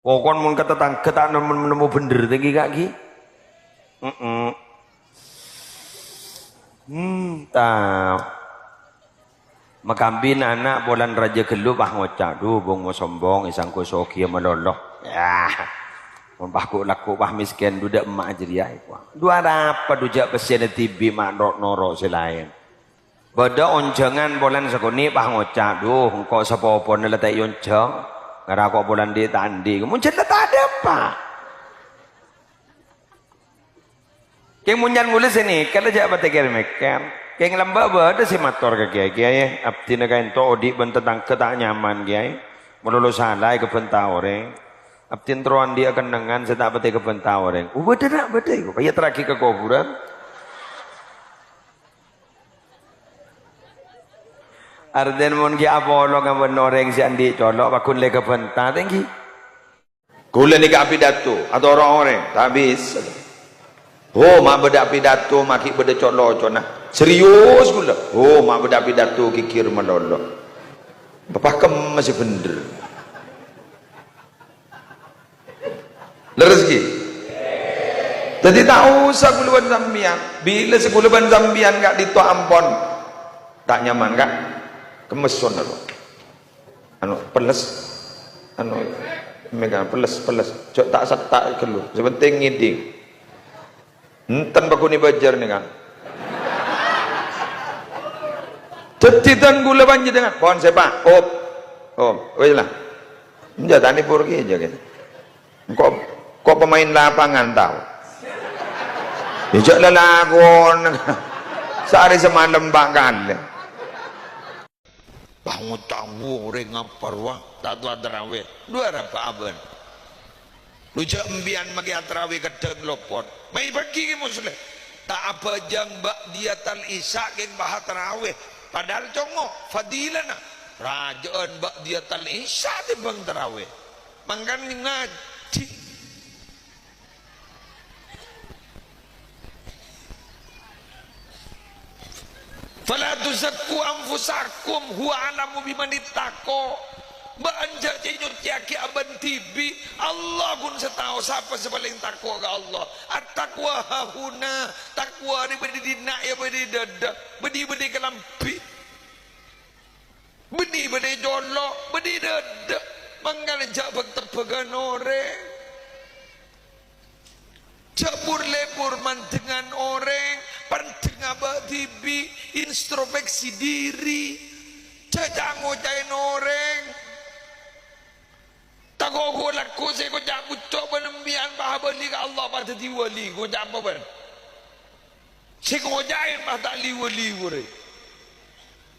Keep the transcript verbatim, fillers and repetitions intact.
Pokon mon ka tatangghâ ta' nem-, nemmo bhendher tèngghi, Ka', ghi. Heeh. Hmm, ta. Makambina ana' polana rajâ ghâllu, pas ngoca', "Dhu, bhung mo sombong, èsangghu soghiyâ malolo." Yah. Mon pas ghu'-lagghu' pas mèskèn, dhu dâ' emma' jârèya. Dhu arapa, dhu jâ' pèssèna dhibi' ma' ro'-noro' sè laèn. Bâdâ onjhângan polana sakonè' pas ngoca', "Dhu, engko' sapopona la ta' èonjhâng. Ngara ko' polana dhi' ta' andi'." Mon jâ' la ta' dâpa'. Kèng mon can kaulâ sè nèka la jâ' patè kèr-mèkkèr. Kèng lambâ' bâdâ sè mator ka kèyaè, "Abdhina kaènto odi' bân tatangghâ ta' nyaman, Kèyaè. Malolo sala èkabhânta orèng. Abdhina terro andi' akennengngan sè ta' patè èkabhânta orèng." Oh, bâdâ, na', bâdâ, èko. Kaya terraghi ka kobhurân. Artèna mon ghi' apolong bân orèng sè andi' colo', pagghun la èkabhânta, tèngghi. Kaulâ nèka apidato, atoro' orèng, ta' bisa. Oh, ma' bâdâ apidato, ma' ghi' bâdâ co'-locona. Serius kaulâ. Oh, ma' bâdâ apidato, ghighir malolo. Bapa' kemma sè bhendher. Lerres, ghi? Dhâddhi, ta' osa kaulâ bân sampèyan. Bilâ sè kaulâ bân sampèyan ka'dinto ampon ta' nyaman, Ka'? Kemmes, sono, lo. Anu, pelles. Anu, mèghâ pelles, pelles. Jhâ' ta' setta' ghâllu. Sè pentèng ngèdhing. Enten pagghun è Banjar nèka. Dhâddhi dân kaulâ panjhennengngan. Pon sè, Pa'. Op. Op. Wis la. Enjâ' ta' nèbur kèya, jâ' kèya. Engko', ko' pemain lapangan tao. Yâ jâ' lalakon. Saarè samalem pa' kalè. Pas ngoca' orèng ngapar, wa, ta' towa tarawèh. Dhu arapa abân. Lu jâ' empèyan makè atarawèh keddhâng lopot. Mai paghi kè Musleh. Ta' abhâjâng ba'diyatal isya kèng pas atarawèh. Padahal congo', fadilana. Rajâ'ân ba'diyatal isya tèmbhâng tarawèh. Mangkana ngajhi. "Fala tuzakku anfusakum, huwa a'lamu biman ittaqa." Bâ'ân jhâ' cè' nyoccèyaghi abâ'ân dhibi'. Allah ghun sè tao sapa sè palèng tako' ka Allah. At-taqwa hahuna, takwa rè bâdâ è dinna', yâ bâdâ è dâdâ, bâdâ è kalambhi. Bânnè bâdâ è colo', bânnè è dâdâ. Mangkana jhâ' bâk-tebbhâghân orèng. Jhâ' bur-lebur mandhengan orèng, pandhengnga bâ' dhibi', introspeksi diri. Jhâ' ca-ngoca'èn orèng. Tako' ghu-lagghu' sè èkoca' bucco' bân empèyan pas abâli ka Allah pas dhâddhi wali, ngoca' apa bân? Sè ngoca'èn pas ta' liwa-liwa rè.